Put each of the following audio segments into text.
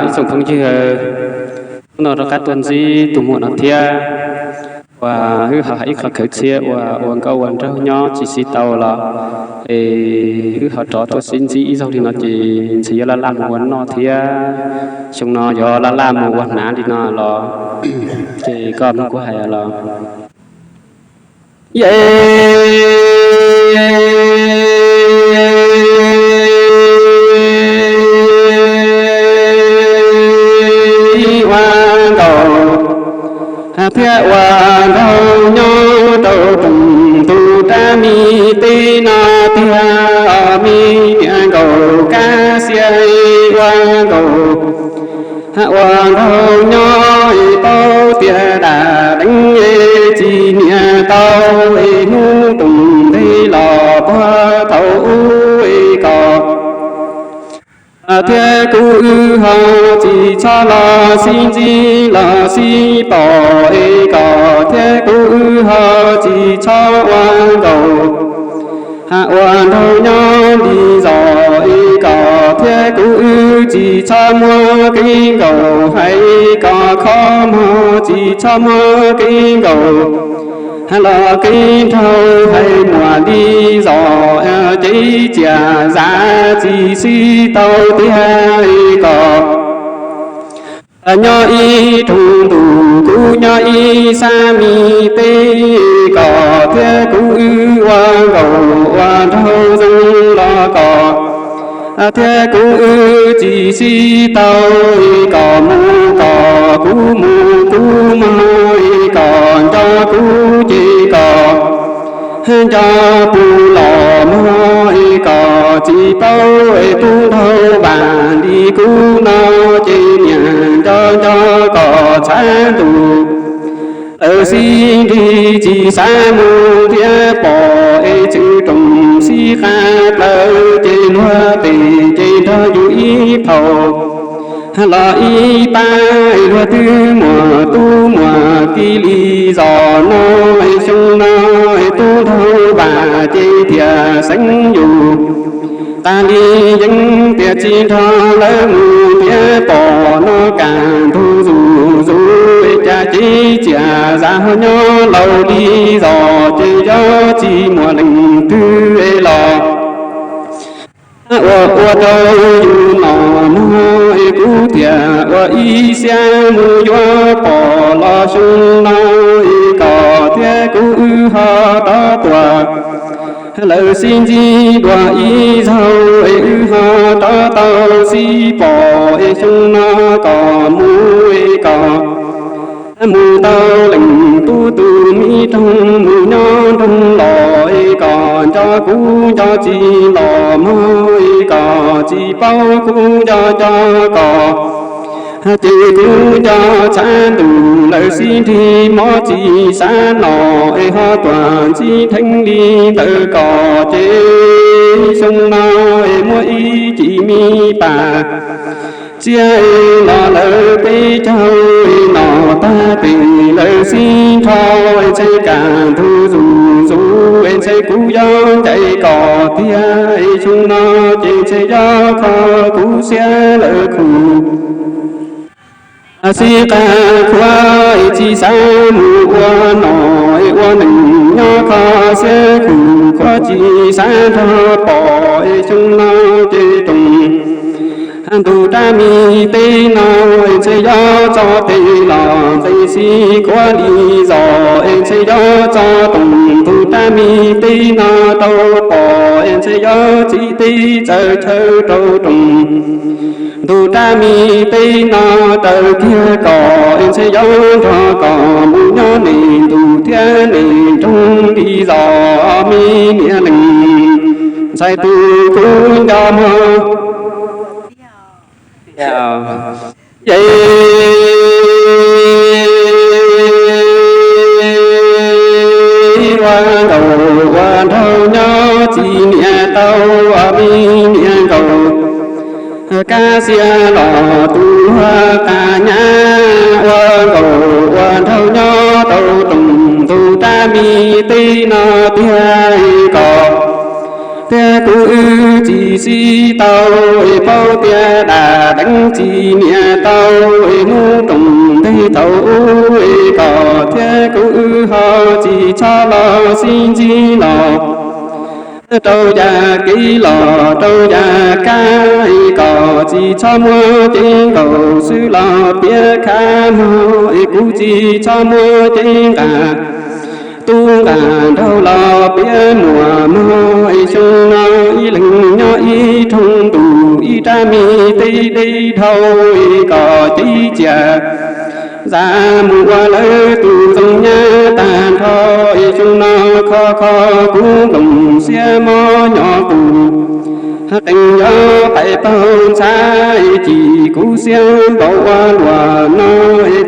Ib tsoom phooj ywg, hnub no rov qab tuaj ntsib tus muam no thiab, uas wb ho hais ib qho khawv txhiab uas ua nkauj ua nraug nyob tsis xis tau los, es wb ho rov tuaj sib ntsib ib zaug li no ces ntshe yuav laj laj mus ua noj thiab, xyoo no yuav laj laj mus ua hnav li no los, ces koj mloog kuv hais los. Yam ua nkaus thiab ua nraug nyob rau rooj tus rab me teb no tiag, me niam nkaus kab xiab ua nkaus ua nraug nyob paub tias dam deev tsis niam tau, hnub toom ntej los puag thaum ub kom thiab kuv wb ho tsis txhob los sib ntsib los sib pom es kom thiab kuv wb ho tsis txhob ua nkaus ua nraug nyob li zos es kom thiab kuv wb tsis txhob muab kev nkaus hais kom kho mog, tsis txhob muab kev nkaus los kev nraug hais muaj li zos, ces tsiaj zav tsis xis tau tiag kom nyob ib rooj ntuj kuv nyob ib sab me teb kom thiab kuv wb ua nkaus ua nraug zoo los kom thiab kuv wb tsis xis tau kom mus kom kuv mus kuv mog kom nco kuv ces kom nco puv los mog kom tsis paub tub nraug vam li kuv no ces niam nco nco kom txhav ntuj lawv sib nrig tsis xav mus thiab pom es tseem room sib qab plaws ces luag tes ces nrog yus ib phaum los ib pab luag twb muaj tub muaj ki li zos no xyoo no tub nraug vam ces thiaj xeeb yus tas li yeeb tias tsis nrog lawv mus thiab pom no kaj ntug zuj zus cas ces tsiaj zav ho nyob laus li zos ces yog tsis muaj leej twg los ua ua rau yus no mog es kuv thiaj ua ib siab mus yuav pom los xyoo no es kom thiab kuv wb ho rov tuaj lawv sib ntsib dua ib zaug es wb ho rov tau sib pom es xyoo no kom mus es kom mus tau leej tub tus me roog mus nyob nroog los es kom nco kuv nco tsis los mog es kom tsis paub kuv nco nco kom ces kuv nco txhav ntuj lawv sib nrig mob tsis xav no es ho tuaj ntsib dheev li ntawd kom ces xyoo no es muaj ib cim me pas tsiaj los lawv peb caug no tag tes lawv sib nrho es ntshe kaj ntug zuj zus es ntshe kuv yuav ncaim kom tiag es xyoo no ces ntshe yuav kho kuv siab lawv khu xib qab khuav es tsis xav mus ua nom es ua neeg nyob kho siab khu khuav tsis xav nrog pom es xyoo no ces room ntug rab me teb no es ntshe yuav tso tes los nqe xib khuav li zos es ntshe yuav tso room ntug rab me teb no rau pom es ntshe yuav txiv teb txawv chaw rau room ntug rab me teb no raws kiag kom es ntshe yuav nrog kom mus nyob niaj ntug thiab niaj nroog li zos me niam leej ntxhais tus kuv nco mog. Ua nkaus ua nraug nyob tsis niam tau me niam nkaus kab xiab los tus luag qab nyab ua nkaus ua nraug nyob rau room ntug rab me teb no tiag kom thiab Kuv wb tsis sib tau, paub tias dab deev tsis nias tau, hnub roos ntej thaum ub kom thiab kuv wb ho tsis txhob los sib ntsib los rau yam kev los rau yam kab, kom tsis txhob muaj cev nkaus xwb los piav khav mog, kuv tsis txhob muaj cev nqa tub nqa nraug los piav muaj mog. Xyoo no ib leeg nyob ib rooj ntuj, ib rab me teb deb dhau, kom cev cia zam mus ua lawv tus ntxoov nyab tag nrho. Xyoo no kho kho kuv nplooj siab mob nyo qus, qee yog pais taug ntxhab, cim kuv siab npaum ua luaj no,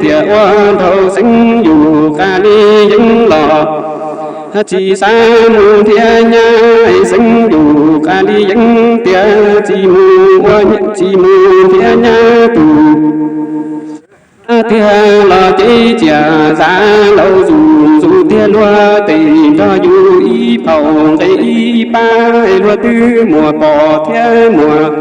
thiaj ua nraug xeeb yus qas li yeeb los tsis xav mus nrhiav nyab. Xeeb yus qas li yeeb tias tsis mus ua, tsis mus nrhiav nyab tus tiag los cev cia zam laus zus zus tiag, luag tes nrog yus ib phaum nqe ib pab, luag twb muaj poj thiab muaj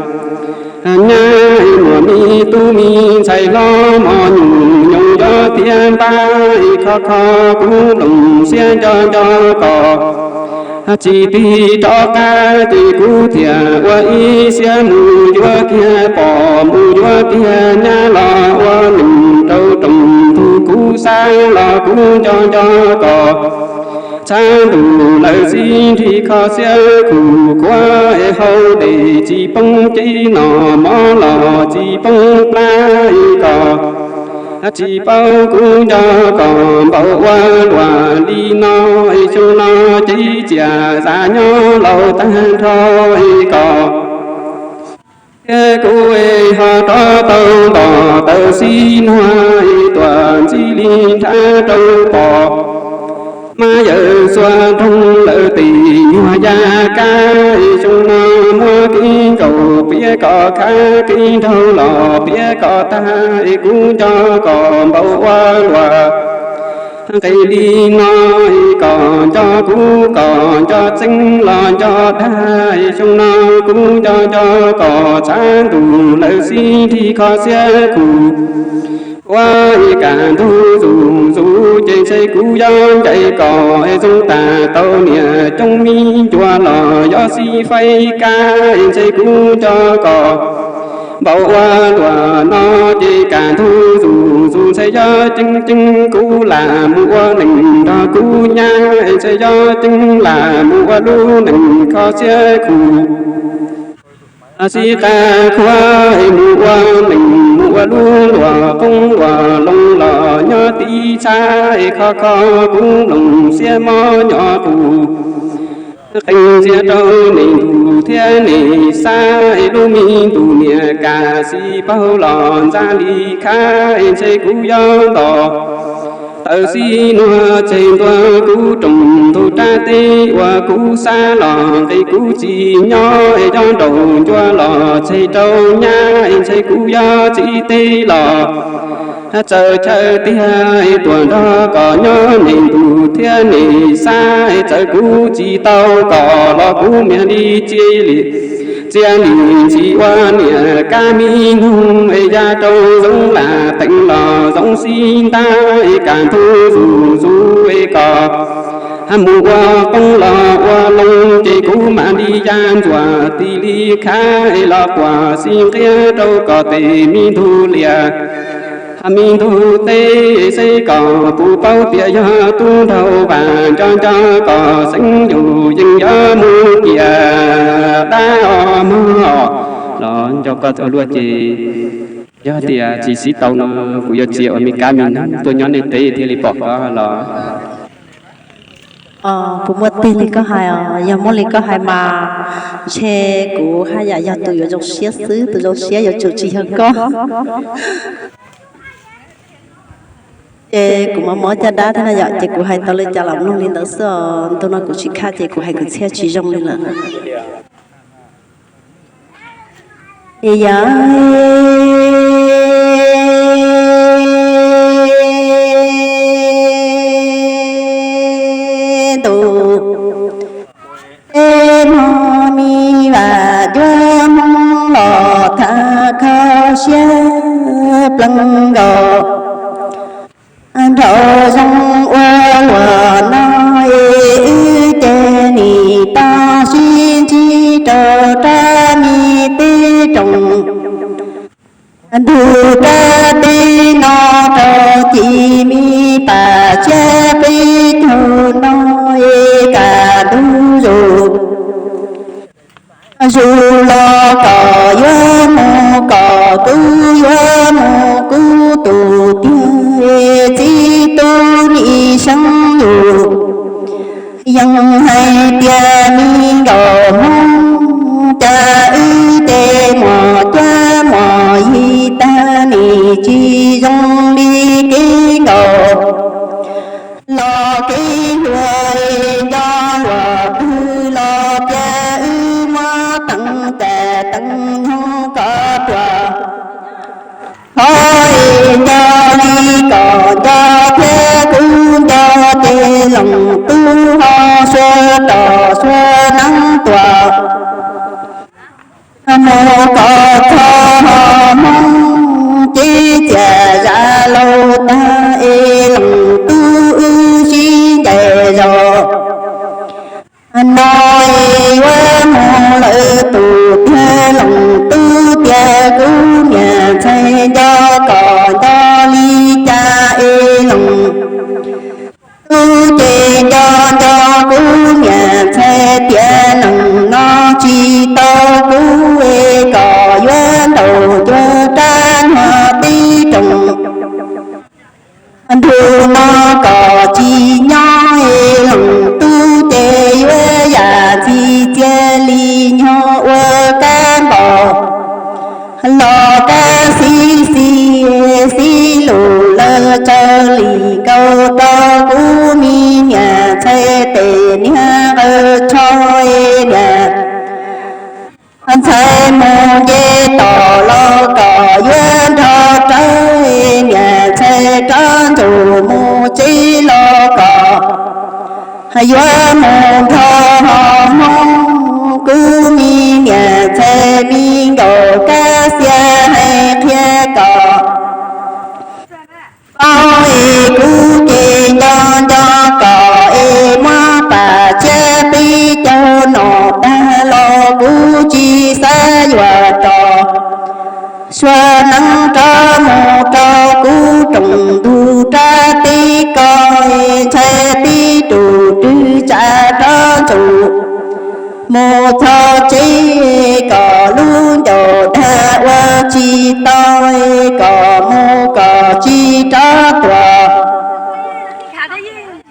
nyab, muaj me tub me ntxhais hlob, mos nyuj nyoos yog tiag npab. Kho kho kuv nplooj siab nco nco kom tsis tig rov qab, ces kuv thiaj ua ib siab mus yuav kiag poj, mus yuav kiag nyab los ua neej rau rooj ntug. Kuv xav los kuv nco nco kom tshav ntuj lawv sib nrig kho xiab khuv kuav, hau dej tsis poob cev noj mov los tsis poob plab. Kom tsis paub kuv nco kom npaum ua luaj li no, xyoo no cev cia zam nyob laus tag nrho. Kom thiab kuv ho rov tau nto taw xib nuag, tuaj ntxi li nrhav rau poj mas yawm xuas nroog lawv tes nyuag ya kab. Xyoo no muab kev nkaus piav kom khav, kev nraug los piav kom tag, kuv nco kom npaum ua luaj nqe li no. Kom nco kuv kom nco txeeb los nco dag, xyoo no kuv nco nco kom tshav ntuj lawv sib nrig kho xiab khuv kuav, kaj ntug zus zus ces ntshe kuv yuav ncaim kom zoo tag tau niam coob, me ncuav los yuav xib faib kab, ntshe kuv nco kom npaum ua luaj no. Ces kaj ntug zus zus ntshe yog ceeb ceeb kuv lam mus ua neej nrog kuv nyab, ntshe yog ceeb lam mus ua lub neej kho xiab khuv, sib qab khuav mus ua neej, mus ua lub luaj qoob luaj loo los nyob tib txhab. Kho kho kuv nplooj siab mob nyo qus, qee ntxias rau nej ntuj thiab nej xav, lub me ntuj niam kaj xis paug los ntxa li khav, ntshe kuv yuav nto taw xib nuag tseg ntua kuv rooj ntug rab teb. Uas kuv xav los nqis kuv tsis nyob, yog nraum ncua los tseg rau nyab, ntshe kuv yuav txiv teb los txawm chaw tiag, tuaj nrog koj nyob nej ntuj thiab nej xav. Txawm kuv tsis tau koj los kuv mam li txia li, txia li ntxhi ua niam kab me noog, ya rau zoo lam teem los zoo xib ntab, kaj ntug zus zus koj mus ua qoob los ua loo, ces kuv mam li ya ntxuav tis li khav los quas xib nqiab rau koj tes me ntug liaj me ntug teb. Xeb koj puas paub tias yog tub nraug vas nco nco koj xeeb yus yeej yuav mus kiag dab os mog. Los nco koj ua luaj ces yog tias tsis xib tau no kuv yuav txia ua me kab me noog tuaj nyob nej teb thiaj li pom koj los. Puas muaj tig li koj hais os? Yog muaj li koj hais mas ntshe kuv haj yam yog tus yuav zoo siab xwb, tus zoo siab yuav tsum tsis yog koj. Ces kuv mob mob caj dab thiab no yom, ces kuv hais tau li cas los mloog li ntawd xwb os. Ntu no kuv tsis khaj ces kuv hais kwv txhiaj tsis zoo li lawm. Yog ntu es mog mi plees nkaus. Nraum zoov ua luam no es wb ces nim tau sib ntsib rau rab me teb roos. Ntug rab teb no rau ci me pam tshiab peb caug no es kaj ntug zus. Zus los kom yuav mus kom kuv yuav mus kuv tus tiag txiv tub nim seeb yus. Yeej hais tias me nkaus Hmoob cas wb ces muaj cuab muaj yig tag nim tsis zoo li kev nkaus. Los kev hluas nco luag twg los cia wb muab teev cas teev nyoog kom ruam. Ho es nco li kom nco thiab kuv nco ces Leej Tub ho sua rog sua neeb tuaj mus kom txog ho Hmoob ces txias zam laus tag es Leej Tub wb sib ncaim zos. No es yuav mus lawm tus tiag Leej Tub tias kuv niam ntxhais nco kom nco li cas es Leej Tub ces nco nco kuv niam ntxhais tias neeg no tsis tau kuv es kom yuav ntaus cuag rab nyuag teb roos. Ntug no kom tsis nyob es Leej Tub ces yuav yam ntxi txias li nyog ua kab npaum los kab xib xis xib lus lawv tsaws li nkaus rau kuv me niam ntxhais tes niag nqaws tsho niam ntxhais mus nce toj los kom yuav nrog rawv niam ntxhais rov ntxuj mus tsev los kom yuav mus nrog ho Hmoob. Kuv me niam ntxhais me nkaus Kab Xiab hais qhia kom paub es kuv ces nco nco kom es muab pam tshiab peb caug no tag los kuv tsis xav yuav rov sua neeb rov mus rau kuv rooj ntug rab teb ko, ntshai tib tug rwg tsa rov ntxuj mus txog tsev kom lub ncauj dag ua tsis tau kom mus kom tsis rov tuaj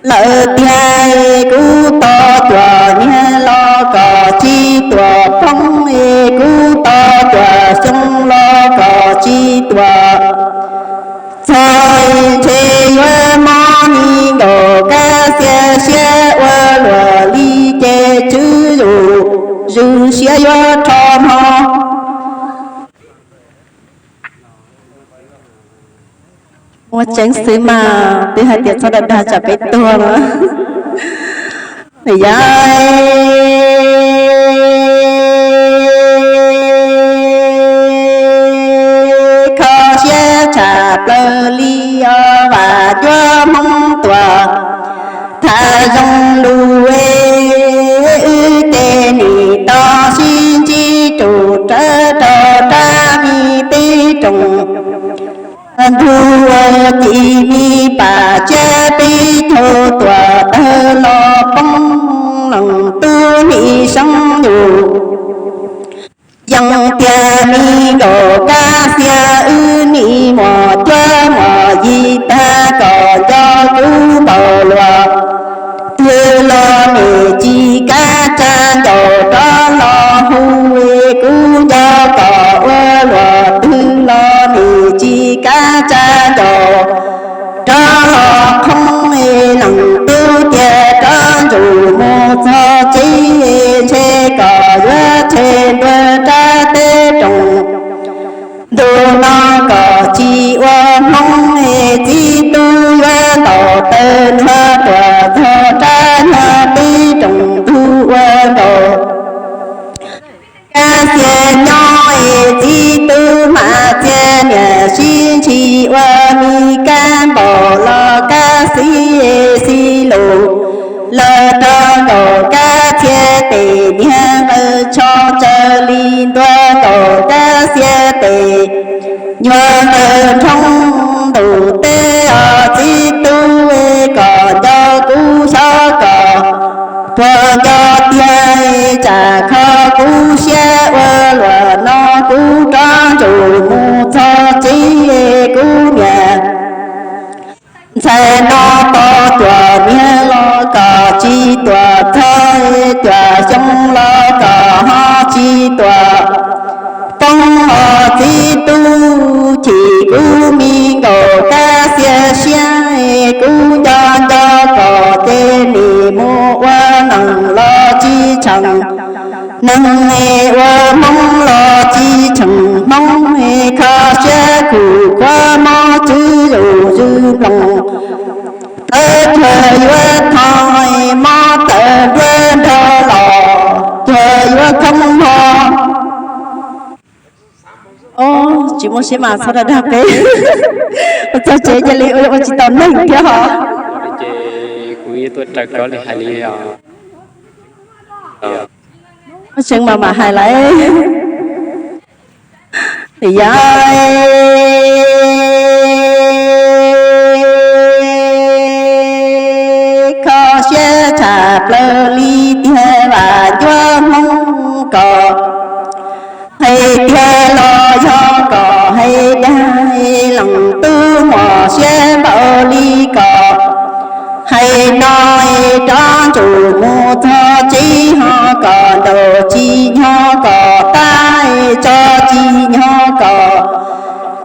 lawm tiag. Kuv tos tuaj niag los kom tsis tuaj poob es kuv tos tuaj xyoo los kom tsis tuaj txog. Ntshe yuav mob me nkaus Kab Xiab siab ua luaj li ces tswv yus zwm siab yuav rho mog. Ua tseeb xwb mas twb hais tias txhob dag dag tsam peb tuag lawm. Yog kho siab tshaj plaws li os, vam cuab Hmoob tuaj tham zoo lus, wb ces nim tau sib ntsib rau rawv rau rab me teb roos. Ntug ua ci me pam tshiab peb caug tuaj tawg los poob, Leej Tub nim seeb yus. Yeej tias me nkaus Kab Xiab wb nim muaj cuab muaj yig tag kom nco kuv npaum luaj twg los nim tsis kav tsij ncaus rov los hu, kuv nco kom ua luaj twg los nim tsis kav tsij ncaus rov los qhoob. Leej Tub tias rov ntsuj mus txog tsev, ntshe kom yuav tshem ntua rab teb roos. lawv rau nkaum kab txhiab tes, niag nqawd tsho tsaws li ntua nkaum kab txhiab tes, nyuag nqawd nrhoob ntuj teb os txiv tub, kom nco kuv xyov kom puas nco tiag, tsam kho kuv siab ua luaj no kuv rov ntsum mus txog tsev, kuv niam ntxhais no tos cuam niag los kom tsis tuam txog, cuam xyoo los kom ho tsis tuam poob os txiv tub, chim kuv me nkaum kab xiab siab, kuv nco nco kom ces nim mus ua neeg los tsis tshee neeg, ua Hmoob los tsis tshee Hmoob, kho siab khum khuav mob tswv yus zwm nploos. Lawv cuag yuav thov mob tawm nruab nrag los cuag yuav thoob hlo. Tsis muaj siab mas txhob dag dag peb. Ua txog tsev cia li ua tsis tau neeg thiab hos. Ces kuv tuaj raws koj li hais li os. Muaj seev mas mam hais lawm. Yog kho siab tshaj plaws li tiag, vam ncuab Hmoob kom hais tiag los yog kom hais dag, leej tub muaj siab npaum li kom hais no, rov ntsum mus txog tsev ho kom nraug tsis nyob kom tab, tso tsis nyob kom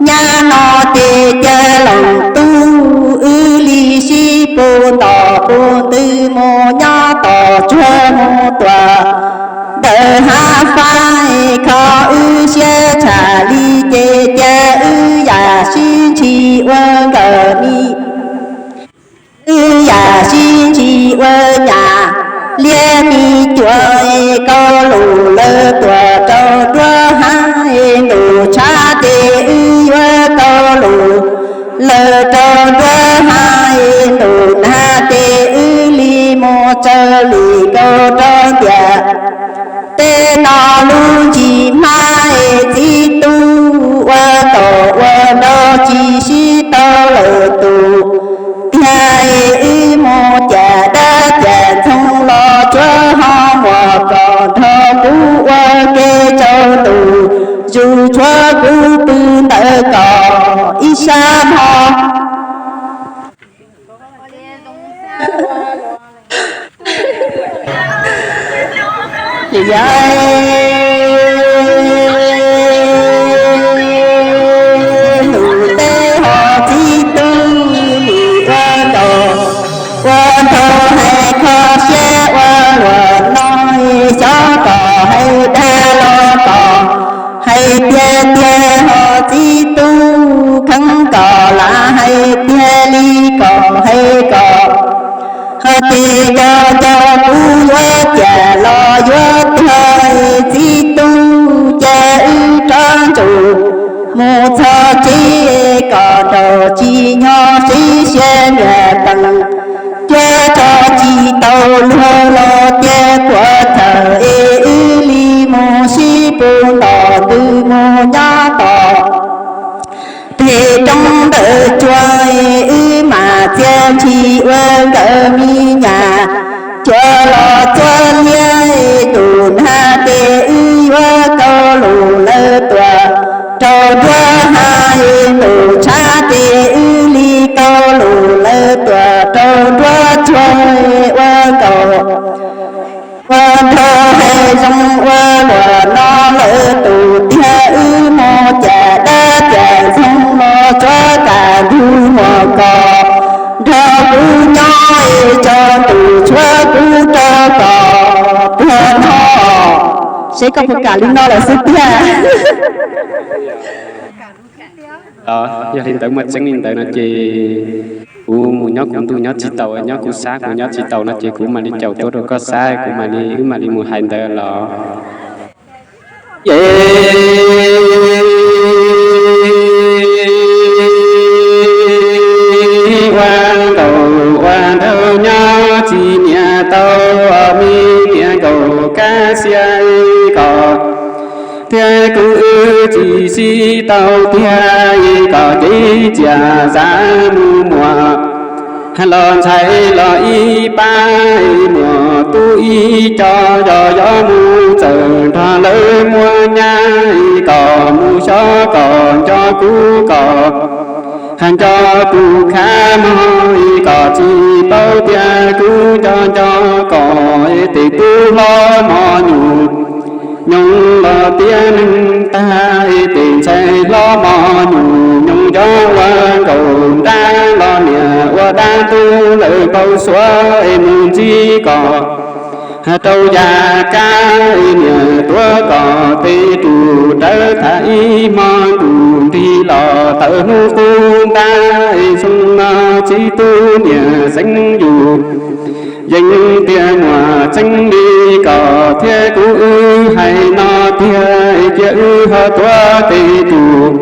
nyab no ces cia leej tub wb li sib pus ntos pus ntws mus nyob tos tsuag mus tuam ntawm hav fab, kho wb siab tshaj li ces cia wb yam sib ntshis ua nkawm mi. Wb yam sib ntshis ua nyab liab mi cuab, kauj lus lawv tuam rau nruab hav, ntuj tshav ces wb yuav kauj lus lawv rau nruab hav, ntuj nag ces wb li mus tsaws li kauj rau ntiaj teb no lub ncig hmab, txiv tub ua kaum ua nraug tsis sib tau lawm tus tiag, wb mus cas dab cas ntxoog los tsuav ho muaj kom nrog kuv ua ke rau ntuj, yus tshuav kuv pw ntawm koj ib sab hmo. Ces yog ntuj teb ho txiv tub nim ua nraug, ua nraug hais kho siab ua luaj no, xyov kom hais dag los kom hais tiag tiag ho txiv tub, kheev kom lam hais tiag li kom hais kom hais tias nco nco kuv yuav ciaj los yuav tuag, txiv tub ces wb rov ntsum mus txog tsev kom nraug tsis nyob sib siab niam tees, cuab tso tsis tau luag los tias puas tawm es wb li mus sib pus ntos ntws mus nyob tos pem roob ntawm tsuag, wb mam txiaj ntshis ua nkawm mi nyab cuab los txuag liab, ntuj nag ces wb yuav kauj lus lawv tuam rau nruab hav, ntuj tshav ces wb li kauj lus lawv tuam rau nruab tsuag, ua nkaus ua nraug hais zoo ua luaj no lawm tus tiag, wb mus cas dab cas ntxoog los tsuav kam ntug muag kom nrog kuv nyob, tso ntuj tshuav kuv rau kom puag no. Seb koj puas kam li no lawm xwb tiag. Yog li ntawd muaj tseeb li ntawd no ces kuv mus nyob kuv ntuj nyob tsis taus, nyob kuv xab kuv nyob tsis taus no ces kuv mam li caum tuaj rau koj xab, kuv mam li, wb mam li mus hais ntawd los. Ces ua ntaus ua ntaus nyob kab xiab kom thiab kuv wb tsis sib tau tiag, kom cev tsias zam mus muas los ntxhais los ib pab, muas tub ib co yog yuav mus txawm nrog lawv muaj nyab, kom mus xyov kom nco kuv kom nco tus khav mog, kom tsis paub tias kuv nco nco kom tes tub hlob mos nyuam nyoos los tiav neeg tag, tes ntxhais hlob mos nyuam nyoos nco ua nkaus nrab los niam ua dab ntub lawv npau suav mus ntxiv kom rau yam kab, niam tuav kom tes rus rawv tham ib hmo ntus nrig los tawm hnub qub ntab, xyoo no txiv tub niam xeeb yus yeej tias muas txeeb li kom thiab kuv wb hais no tiag, cia wb ho tuav tes rus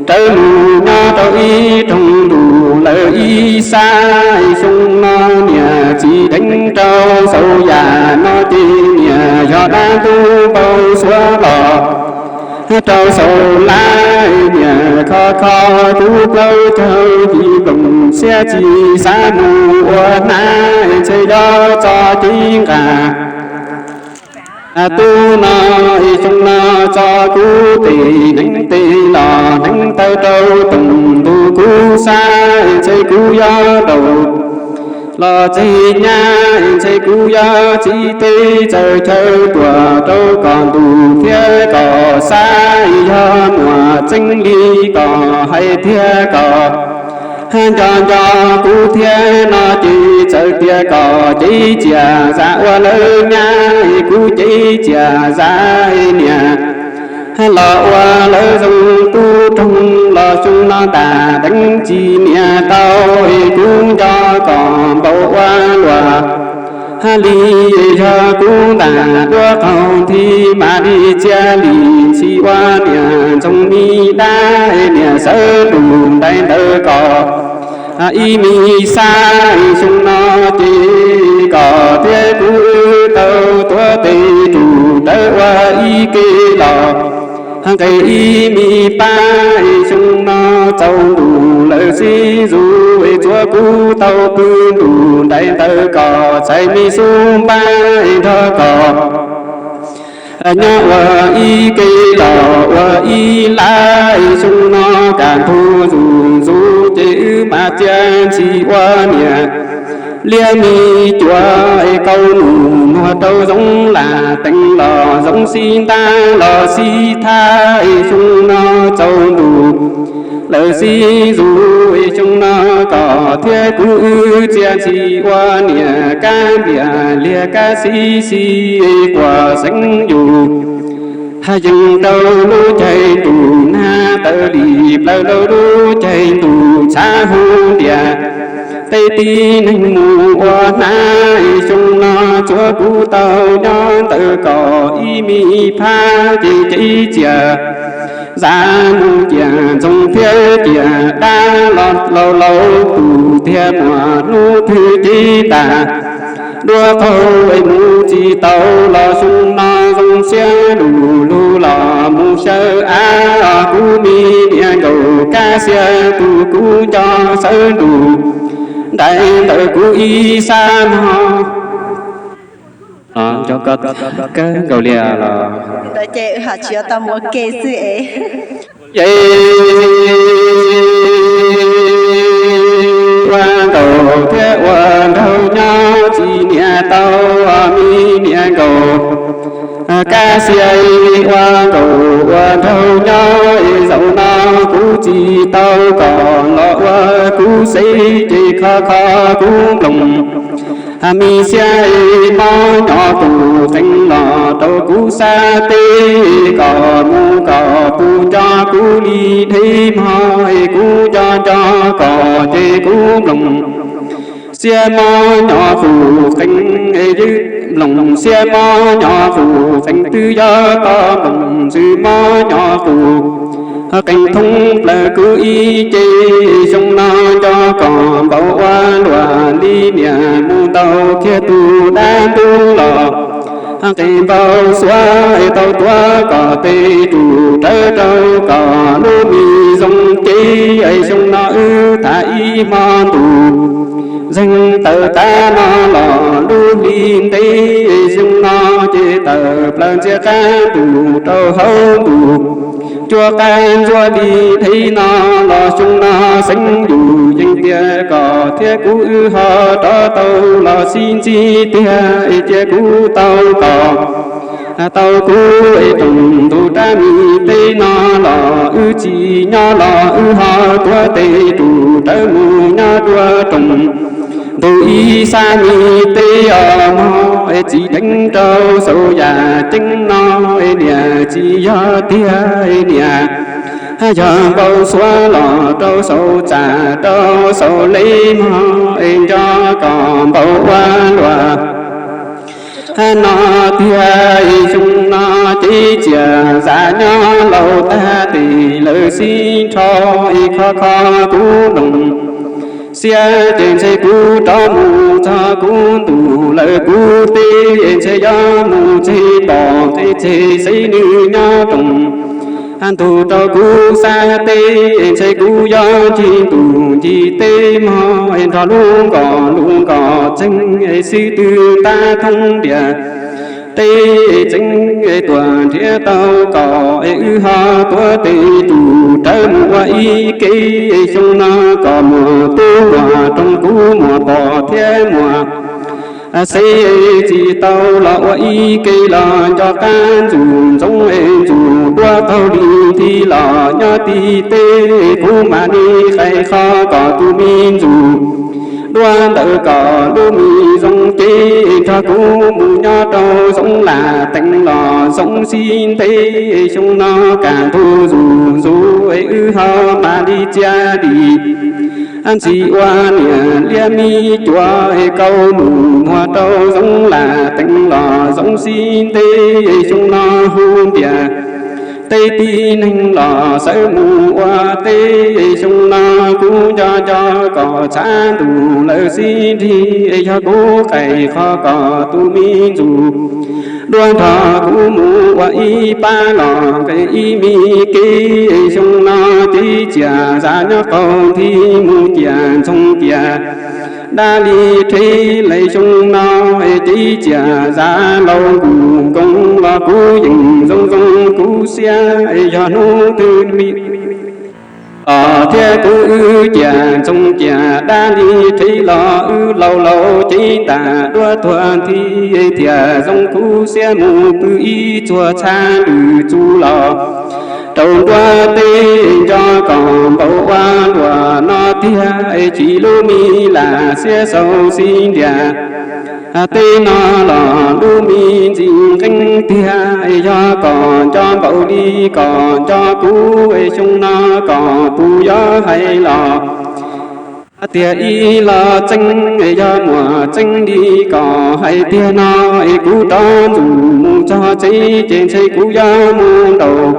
rawv mus nyob rau ib rooj ntuj lawv ib sab, xyoo no niam tsis deev rau saum yam no ces niam yog dab ntub npau suav los rau saum lab, niam kho kho kuv plaub caug yim nploos xiab tsis xav mus ua hnab, ntshe yuav tso cev nqa tub no, xyoo no tso kuv tes hneev tes los hneev taw rau toom ntuj kuv sab, ntshe kuv yuav rau los txij nyab, ntshe kuv yuav txiv teb txawm chaw tuam rau kom ntuj thiab kom sab, yog muas txeeb li kom hais tiag kom nco nco kuv thiab no ces txawm tias kom cev tsias zam ua lawv nyab, kuv cev tsias zam niam los ua lawv zoo tub roog los xyoo no ntas deev tsis niam tau, kuv nco kom npaum ua luaj li, yog kuv ntas duab qaug nthi mam li txia li ntxhi ua niam ntxoov mi dab, niam sawv nrug nraim ntawd kom ib me xab, xyoo no ces kom thiab kuv wb tau tuav tes rus rawv ua ib ke los nqes ib me pab, xyoo no tsaus ntuj lawm sib zus, txhua kuv tau pw nrug nraim ntawd kom txhais me xub npab nrog kom nyob ua ib ke los ua ib lab, xyoo no kam ntug zus zus ces wb mam txia ntxhi ua niam liab me cuav, qau nus nuag rau zoov lam tees los zoov xib ntab los xib thab, xyoo no tsaus ntuj lawm sib zus, xyoo no kom thiab kuv wb txia ntxhi ua niam kab npias liag kab xib xib quas xeeb yus. Haj yeej rau lub caij ntuj nag tawv li plaws rau lub caij ntuj tshav hu ntias tej tib neeg mus ua hnab, xyoo no tsuav kuv tau nyob ntawm kom ib me phab ces cev tsias zam mus cia ntxoov thiab cia dab los laus laus tus tiag muas hnub twg cev tas duab qaug mus tsis tau los xyoo no zoo siab lug lug los mus xyaw av kuv me niam nkaus kab xiab tus kuv nco sawv nrug nraim ntawm kuv ib sab no. Kawg nkaus li los ces wb ho tsis tau mus ua ke xwb es. Ua nkaus thiab ua nraug nyob tsis niam tau, me niam nkaus kab xiab ua nkaus ua nraug nyob, zaum no kuv tsis tau kom los ua kuv xeeb ces kho kho kuv nploos. Me xiab mob nyo qus qees los rau kuv sab teb, kom mus kom puv nco kuv li dheb mog, kuv nco nco kom ces kuv nploos. Xiab mob nyo qus qees, ywj nploos xiab mob nyo qus qees twb yog koj nploos ntxwv mob nyo qus qees thoob plaws kuv ib ce, xyoo no nco kom npaum ua luaj li niam mus ntaus kiag tus dab ntub los Qe npau suav es tau tuav kom tes tus rawv rau kom lub me zoo cev es xyoo no wb tham ib hmo ntus. Zeeg tawm tav no los lub hli ntev, xyoo no ces tawm plaws ntxia qab ntus rau hauv ntus. Cuaj qab ntxuav li dheev no los xyoo no xeeb yus yeej tias kom thiab kuv wb ho rov tau los sib ntsib tiag es cia kuv tau kom tau kuv es roos ntu rab me teb no los wb tsis nyob los wb ho tuav tes tus rawv mus nyob dua roos ntu ib sab me teb os mog. Es tsis dheev rau saum yam ceeb no es niam tsis yog tiag es niam yog npau suav los rau saum txaj rau saum le mog es nco kom npau ua luaj no tiag. Es xyoo no ces txias zam nyob laus tag tes lawv sib nrho es kho kho kuv nploos xiab ces ntshe kuv rov mus txog kuv ntus lawm kuv teb es ntshe yuav mus tseg tom tej tseg xeeb nws nyob roos ntug rau kuv xab teb es ntshe kuv yuav ncig ntuj ncig teb mog es nrog lub nkoj lub nkoj txeeg es xib tw ntab thoob ntiaj teb es txeeb es tuam nrhiav tau kom es wb ho tuav tes tus rawv mus ua ib ke es xyoo no kom muaj tub muaj roog kuv muaj pom thiab muaj xeeb tsis tau los ua ib ke los nco qab ntxuj ntxoo es ntxuj duab qaug li nthi los nyob tim teb kuv mam li qai qho kom tus me ntxuj duab ntawd kom lub me zoo cev nrog kuv mus nyob rau Zoov Laj Teev los Zoov Xib Ntev xyoo no kaj ntug zuj zus es wb ho mam li txia li ntxim ua niam liab me cuav es kauv mus muag rau Zoov Laj Teev los Zoov Xib Ntev xyoo no hu ntiag tej tib neeg los sawv mus ua teb xyoo no kuv nco nco kom tshav ntuj lawv sib nrig es yog kuv qai qho kom tus me ntxuj duab nrog kuv mus ua ib pab los nqe ib me kev xyoo no ces cia zam nyob qaug nthi mus cia ntxoog cia dab li rhe lawm xyoo no ces cia zam laus nkuj nkoos los kuv yeej zoo zoo kuv siab es yog hnub twg me los thiab kuv wb cia ntxoog cia dab li rhe los wb laus laus ces tas duab tuag nthi thiaj zoo kuv siab mus pw ib txhua txhab lwm txuj los rau nruab teb nco kom npau ua luaj no tiag es tsis lub me lam xiab xaus xib ntiag teb no los lub me ntxim nqeeb tiag es yog kom nco npaum li kom nco kuv es xyoo no kom puas yuav hais los tiag ib los txeeb es yog muaj txeeb li kom hais tiag no es kuv rov ntxuj mus txog tsev ces ntshe kuv yuav mus nraum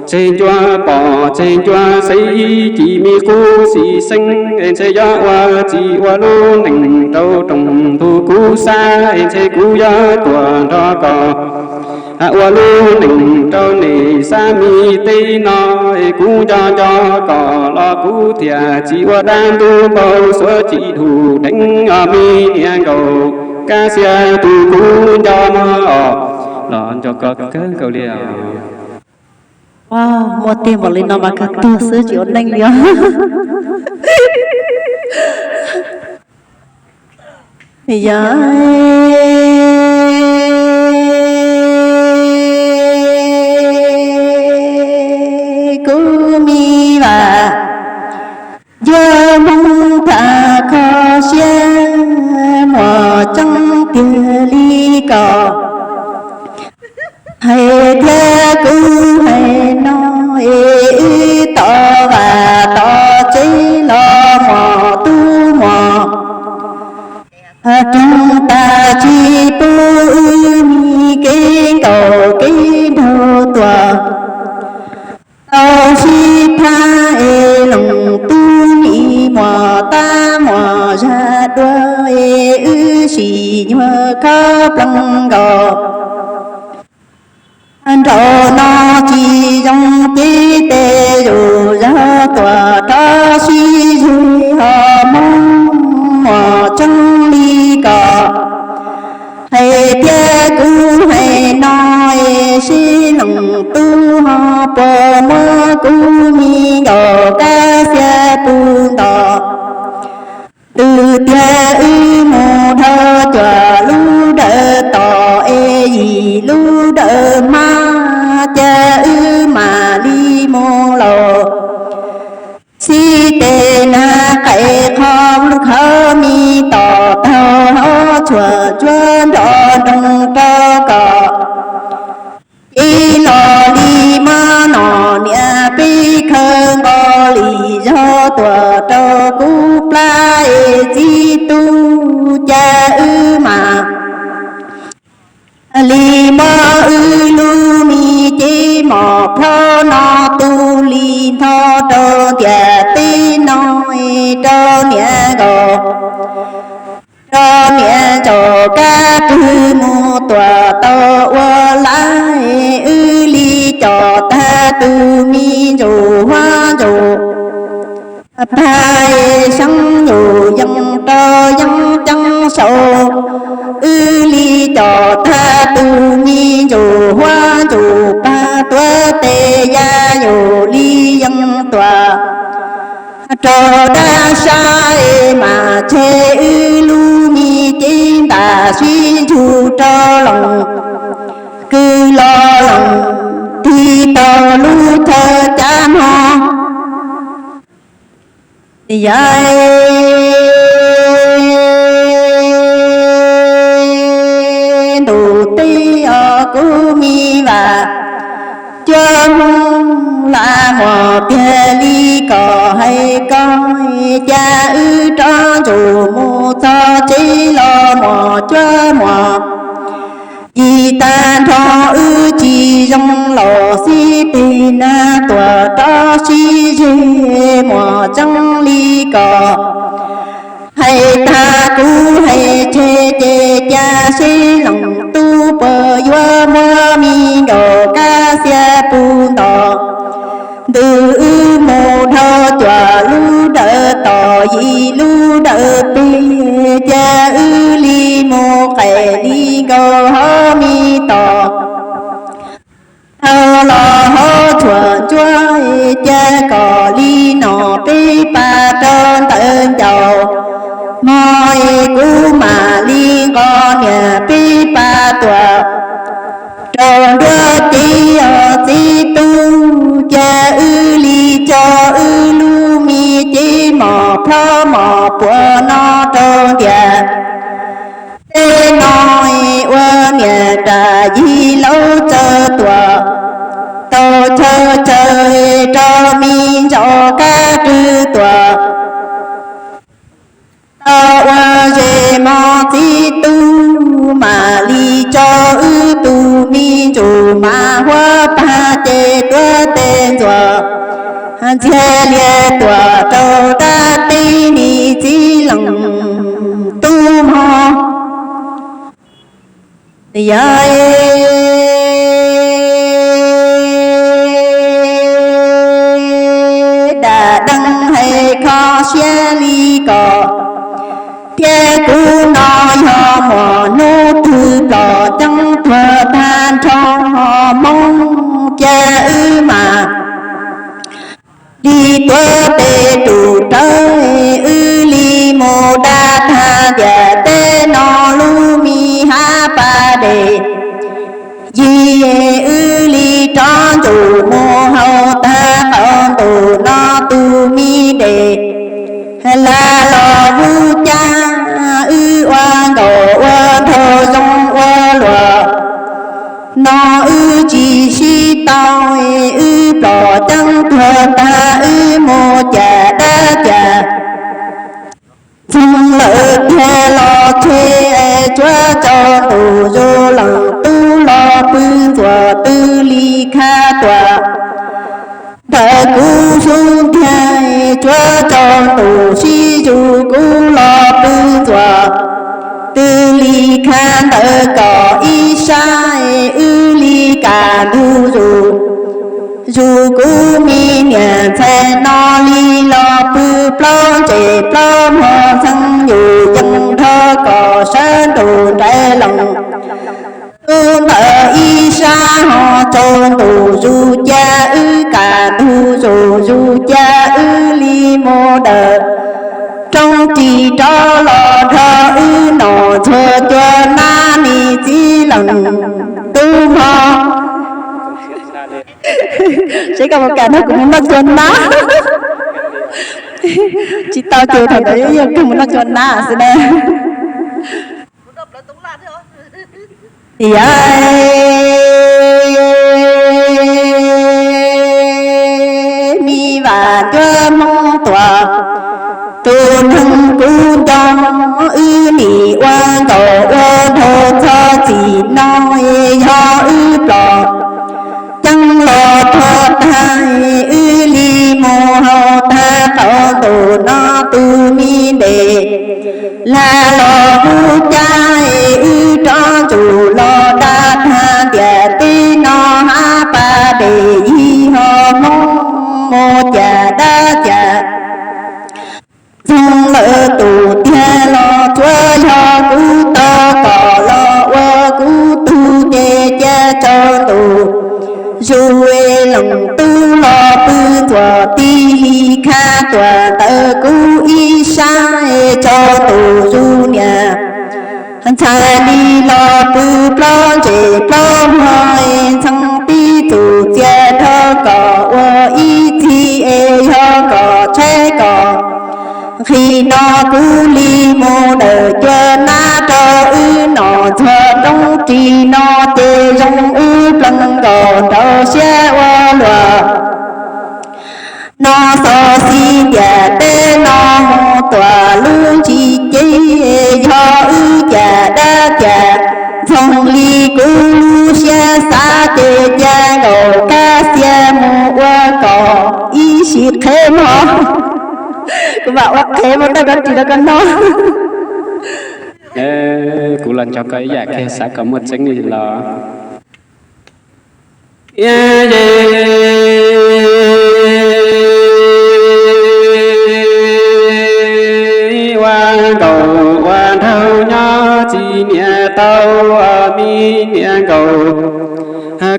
tseg ncua pom tseg ncua xeeb ib cim me qub xim xeeb es ntshe yuav ua txim ua lub neej rau rooj ntug kuv xab es ntshe kuv yuav tuaj nrog koj ua lub neej rau nej xab me teb no es kuv nco nco koj los kuv thiaj tsis ua dab ntub npau suav tsis dhuj dheev os me niam nkaus kab xiab tus kuv nco mog os los nco koj kawg nkaus li os. Muaj tiag npaum li no mas kawg tuag xwb tsis ua neej li os. Yog kuv me vas, yog Hmoob tham kho siab muaj tseeb tiag li koj hais thiab kuv hais no es wb tau vas tau tsev los muaj tub muaj roog tas tsis pub wb me kev nkaum kev nraug tuaj tau sib tham es loos tub me muaj tab muaj zaj dua es wb sim nyuag khob ploog nkaus Nraum no tsis zoo ces tes yus zog tuam rov sib zig ho Hmoob muas tseeb li ko. Hais tias kuv hais no es sib leej tub ho puas muab kuv me nkaus kab xiab pub nto. Twb tias wb mus dhau cuam lub dawm tos es yim lub dawm hmab cas wb mam li mus lauj. Xib tes nag qais qho khawb me tos taug hauv tshuam ntsuab nrov nroos rau kom ib los li muab nom niam peb khawb nqo li zog tuam rau kuv plab es txib tub cas wb mam li muab wb lub me cev mom plhob no tu li nthos rau ntiaj teb no es rau niam nkaus rau niam ntsaum kab rwg mus tuam tau ua laib wb li com tag tus me ntsuj huab ntsuj pag seeb yus yees rau yeeb ceeb sau wb li com tag tus me ntsuj huab ntsuj pag tuav tes ya yus li yees tuam rau dab sab es mas tseg wb lub me cev ntam sib ntsug rau loos kwv los loos tig tau lub chaw cab mo. Yog ntuj teb os kuv me vam, cuab Hmoob lam muas tiag li kom hais koj, cas wb rov ntsug mus txog tsev los muas cuab muas yig tag nrho wb tsis zoo los xib tes nag tuam rov sib zeg muas tseeb li kom hais tag kuv hais tseg ces cas sib leej tub puas yuav muab me nkaus kab xiab pub nto. Ntws wb mus dhau cuam lub dawm tos yim lub dawm peg, cas wb li mus qais li nkaus hauv me tos. Dhau los hauv tshuam ntsuab, cas kom li no peb pas rau ntawm ncaus, hmo es kuv mam li nqos niam peb pas tuam rau nruab cev os txiv tub, cas wb li tso wb lub me cev mom plhob mom puas no rau ntiaj teb no, ua niam ras yig laub tsaws tuam tau chaw chaw rau me ntsaum kab rwg tuam tau ua zes mog txiv tub, mam li tso wb tus me ntsuj mas huab pag ces tuav tes ntxuav ntxiag lias tuam rau dab teb li txiv leej tub mog. Yog dam deev hais kho siab li kom thiab kuv no yog muaj hnub twg plom ceeb tuag tag nrho Hmoob, cas wb mam li tuav tes tus rawv, wb li mus da tag ntiaj teb no lub me hab pas dej. Yig wb li rov ntuj mus haus tag qaum ntuj no tus me dej, lam los vub cab wb ua nkaus ua nraug zoo ua luaj. No wb tsis sib tau, wb plom ceeb tuag tag wb mus cas dab cas. Txog lawm tiag los tseg, tsuav tsaus ntuj zus leej tub los pw ntxuav twb li khab tuam. Ntawm kuv xub ntiag tsuav tsaus ntuj sib zus kuv los pw ntxuav twb li khab ntawm kom ib sab, wb li ka Cas ntug zus, zus kuv me niam ntxhais no li los pw plaub ntsej plaub mog, ntxeev yus yeej nrho kom sawv nrug nraim loos. Tub ntawm ib sab ho tsaus ntuj zus ca wb, kas ntug zus zus ca wb li mus dawm roob ris rov los nrog wb noj ntxuag cua nab, me txiv leej tub mog. Seb koj puas kam nrog kuv mus noj cua nab. Tsis tau ces thaum ntawd yog kawg mus noj cua nab xwb na. Tias me vam cuab Hmoob Tuam, tus neeg kuv nco, wb nim ua nkaus ua nraug txog txim no, yog wb plom ceeb los tuag tag, wb li mus hauv tag qaum ntuj no tus me ntes lag los kuv cab, wb rov ntsug los dag tag tias teb no hab pas dej yig ho Hmoob mus cas dab cas. Ntxoog lawm tus tiag los tsuav yog kuv tau kom los ua kuv tug ces ca tsaus ntuj zus, leej tub los pw ntxuam tig li khab tuam ntawm kuv ib sab, tsaus ntuj zus niam ntxhais li los pw plaub ntsej plaub mog, ntxhee tib txuj txiaj dhau kom ua ib txhij es yog kom tshaib kom nqhis no kuv li mus dawm cua nab rau wb noj ntxuag roob ris no ces zoo wb plees nkaus rau siab ua luaj. No xaus xib tias teb no mus tuam lub ntsis ces yog wb cas dab cas, ntxoog li kuv lub siab xav ces ca nkaus kab xiab mus ua kom ib sim qhev mog. Kuv mam ua qhev mus dawm roob ris rau koj noj. Kuv los nco koj ib yam kiag, xav kom muaj tseeb li los. Ua nkaus ua nraug nyob txiv niam tau, me niam nkaus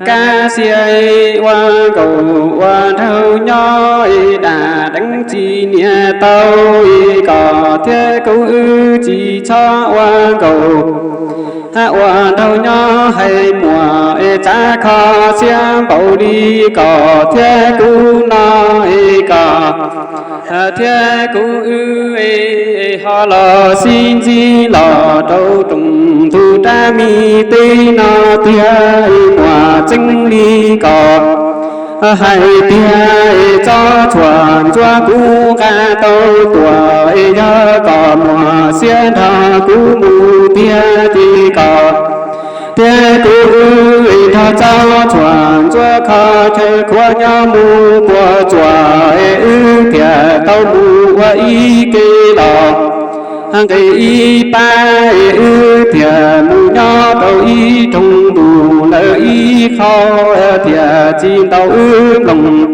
kab xiab. Ua nkaus ua nraug nyob dam deev txiv niam tau, kom thiab kuv wb tsis txhob ua nkaus ua nraug nyob hais muag es txav kho siab npaum li kom thiab kuv no es kom thiab kuv wb ho los sib ntsib los rau rooj ntug rab me teb no tiag. Muaj tseeb li kom hais tiag, txob txhuam ntxuav kuv nqa tau tuaj, yog kom muaj siab nrog kuv mus tiag ces kom thiab kuv wb nrog txob txhuam ntxuav kho chaw khuav nyob mus puag tsuas, wb thiaj tau mus ua ib ke los nqis ib pab, wb thiaj mus nyob rau ib rooj ntuj lawm ib qho, thiaj tsis ntaus wb nplooj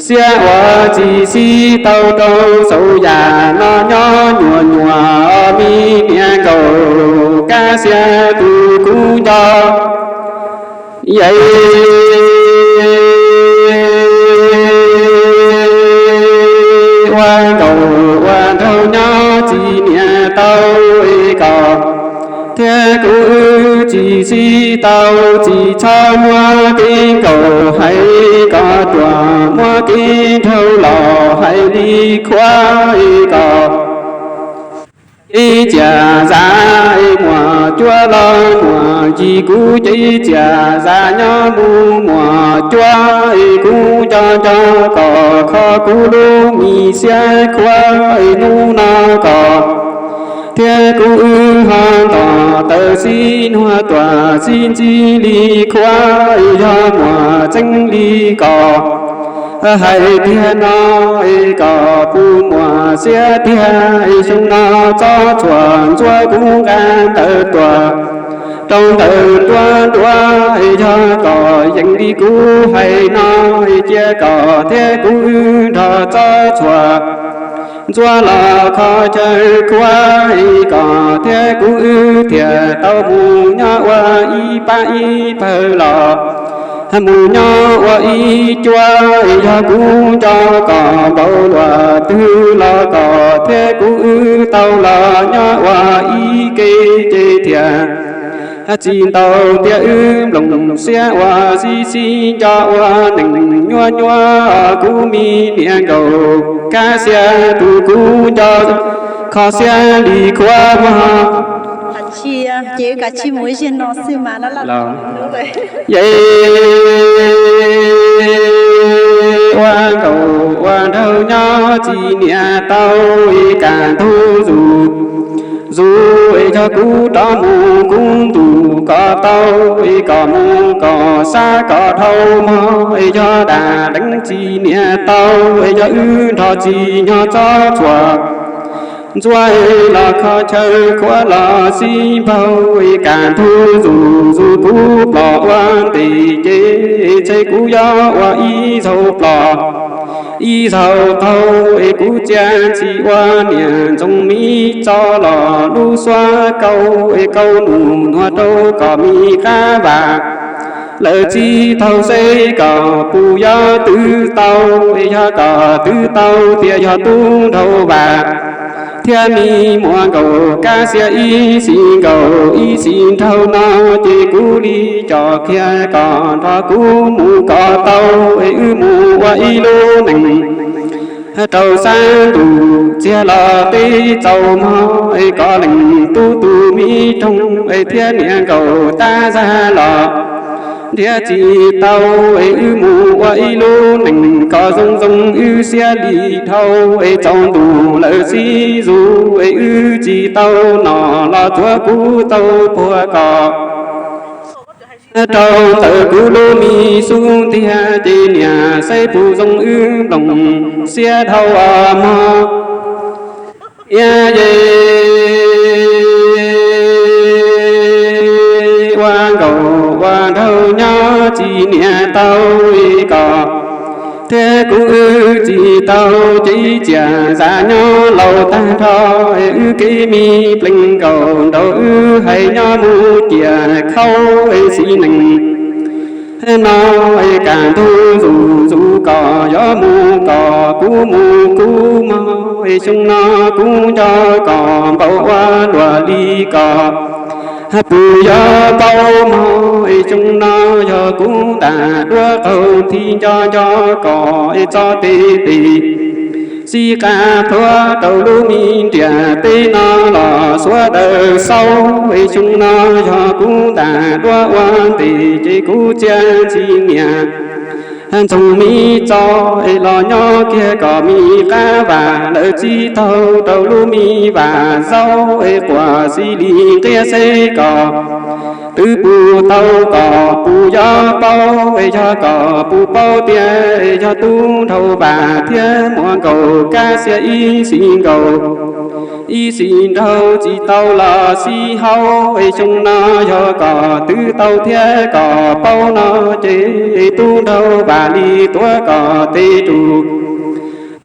siab ua tsis sib tau rau saum yam no nyob nyuam nyuam. Me niam nkaus kab xiab tus kuv nco, ua nkaus ua nraug nyob txiv niam tau kom thiab kuv wb tsis sib tau, tsis txhob muab kev nkaus hais kom ruam, muab kev nraug los hais li qhuav kom ib ciam zam muaj cuab los muaj yig, kuv ces ib ciam zam nyob mus muaj cuab. Kuv nco nco kom kho kuv lub me siab qhuav, hnub no kom thiab kuv wb ho nto taw sib nug tuaj sib ntsib li qhuav, yog muaj tseeb li kom hais tiag no kom puas muaj siab tiag. Xyoo no txob txhuam ntxuav kuv nqa ntawd tuaj, Rau ntawm nruab nruab yog kom yeej li kuv hais no, cia kom thiab kuv wb nrog txob txhua ntxuaj los kho chaw khuab, kom thiab kuv wb thiaj tau mus nyob ua ib pab ib pawg los mus nyob ua ib cuab. Yog kuv nco kom npaum luaj twg los kom thiab kuv wb tau los nyob ua ib ke ces thiaj tsis ntau tias wb nplooj siab ua xib xib nco ua neeg nyuaj nyuaj. Kuv me niam nkaus Kab Xiab tus kuv nco kho siab li khuab mog. Ces kav tsij mus ib zig no xwb mas. Yog ua nkaus ua nraug nyob txiv niam tau, ib kam ntug zus zus es yog kuv rov mus kub ntus kom tau, es kom mus kom sab kom dhau mog, es yog dam deev txiv niam tau, es yog wb nrog txiv nyob txob txhua ntxuaj los kho chaw khuab los xib npaug, ib kam ntug zus zus kuv plos ua ntes ces txhais kuv yuav ua ib zaug plos ib zaug taug, es kuv txiaj ntsim ua niam Ntxoov Miv Txos los lub suab kauj, es kauj nus nuav rau kom me qab vam lawv txib taug seb kom puas yuav twv tau, es yog kom twv tau tias yog tub nraug vam thiab me muam nkaus Kab Xiab ib xis nkaus ib xis nraug no, ces kuv li coj kiag kom nrog kuv mus kom tau, es wb mus ua ib lub neej rau sab ntuj txiag los teb txaus mog, es kom leej tub tus me roog, es thiab niam nkaus tab zag los nrhiav tsis tau, es wb mus ua ib lub neej kom zoo zoo wb siab li dhau, es tsaus ntuj lawv txib zus, es wb tsis tau noj los tsuav kuv tau puag kom rau ntawm kuv lub me xub ntiag, ces niam saib puas zoo wb nplooj siab dhau mog. Niam yej, ua nkaus ua nraug nyob txiv niam tau, kom thiab kuv wb tsis tau ces txias zam nyob laus tag nrho, wb kev me pleev nkaus nraud wb hais nyob mus cias khaub, es xib neej no es kam ntug zus zus kom yuav mus kom kuv mus kuv mog, es xyoo no kuv nco kom npaum ua luaj li kom puas yuav paub mog, es xyoo no yog kuv ntam duab qaug nthi nco nco kom es txo tes tes xib qab pluav rau lub me ntiaj teb no los suav daws xaub, es xyoo no yog kuv ntam duab ua ntes ces kuv txiaj ntsim niam Ntxoov Miv Txos, es los nyob kiag kom me qab vam lawv txib taug rau lub me vam zaub, es quas xib li nqiab xeb kom twv puas tau kom puas yuav paub, es yog kom puas paub tias yog tub nraug vam thiab muam nkaus Kab Xiab ib xis nkaus ib xis nraug tsis tau los xib haub, es xyoo no yog kom twv tau thiab kom paub no ces tub nraug vam li tuav kom tes rus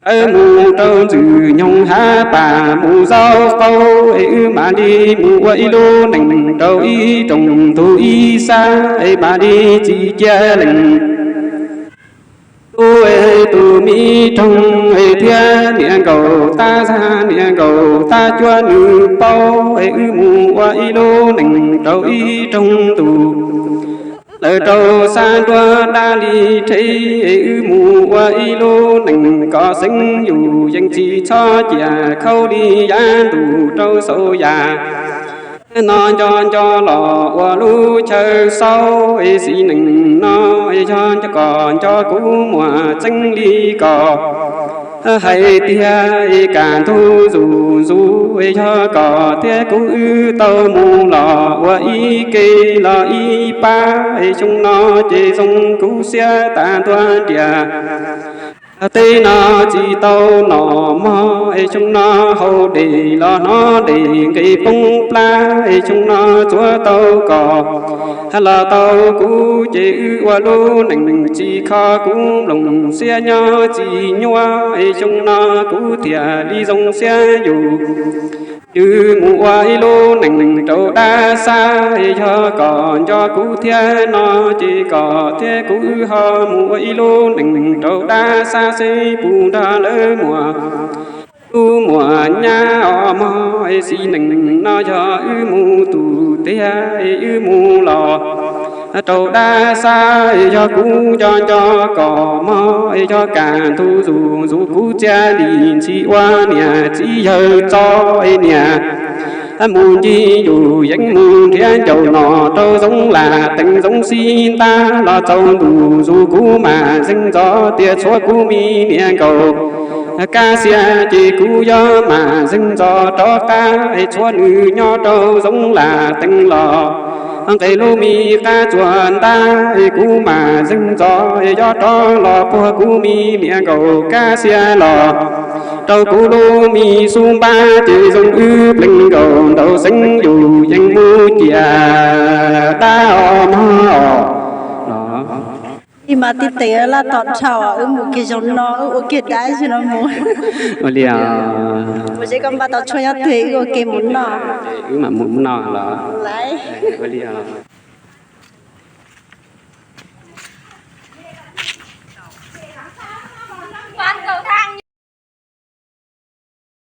tawm mus rau ntxwg nyoog hav pas mus zaub qaub, es wb mam li mus ua ib lub neej rau ib rooj ntug ib sab, es mam li tsis cia leej tub es tus me roog, es thiab niam nkaus tab zag niam nkaus tab cuab nws paub, es wb mus ua ib lub neej rau ib rooj ntug lawm rau sab nruab dab li rhe, es wb mus ua ib lub neej kom xeeb yus yeej tsis txhob ciam khaub li yav ntuj rau saum yam no nco nco los ua lub chaw xaub, es xib neej no yog kom nco kuv muaj tseeb li kom hais tiag, es kam ntug zus zus, es yog kom thiab kuv wb tau mus los ua ib ke los ib pab, es xyoo no ces zoo kuv siab tas ntua ntiag Tej no tsis tau noj mov es xyoo no haus dej los hnov dej nqes poob plab es xyoo no tsuav tau koj los tau kuv ces wb ua lub neej tsis kho kuv nplooj siab nyob tsis nyuaj es xyoo no kuv thiaj li zoo siab yus. Wb mus ua ib lub neej rau dab sab es yog koj nco kuv thiab no ces koj thiab kuv wb ho mus ua ib lub neej rau dab sab seb puas nrog lawv muaj tub muaj nyab os mog es xib neej no yog wb mus tus tiag es wb mus los rau dab sab es yog kuv nco nco koj mog es yog kaj ntug zus zus kuv txiaj li ntxhi ua niam txiv yawg txo es niam mus ncig yus yeej mus nrhiav ncaus no rau Zoov Lam Teev Zoov Xib Ntab los txaus ntuj zus kuv mam zeeg ntxov tias txhua kuv me niam nkaus kab xiab ces kuv yuav mam zeeg ntxov rov qab es txhua nws nyob rau Zoov Lam Teev los nqes lub me qab tsuas ntab es kuv mam zeeg ntxov es yuav rov los puag kuv me niam nkaus kab xiab los rau kuv lub me xub npab ces zoo wb pleev nkaus ntaus xeeb yus yeej mus cia dab os mog os. Ib mas tib tes laj tom dhau, wb mus kiag zaum no wb ua kiag dab xwb no mus. Ua li os. Mus seb koj npaj tau tshuaj nyob twg wb ua ke mus noj. Wb mam mus noj los. Ua li os.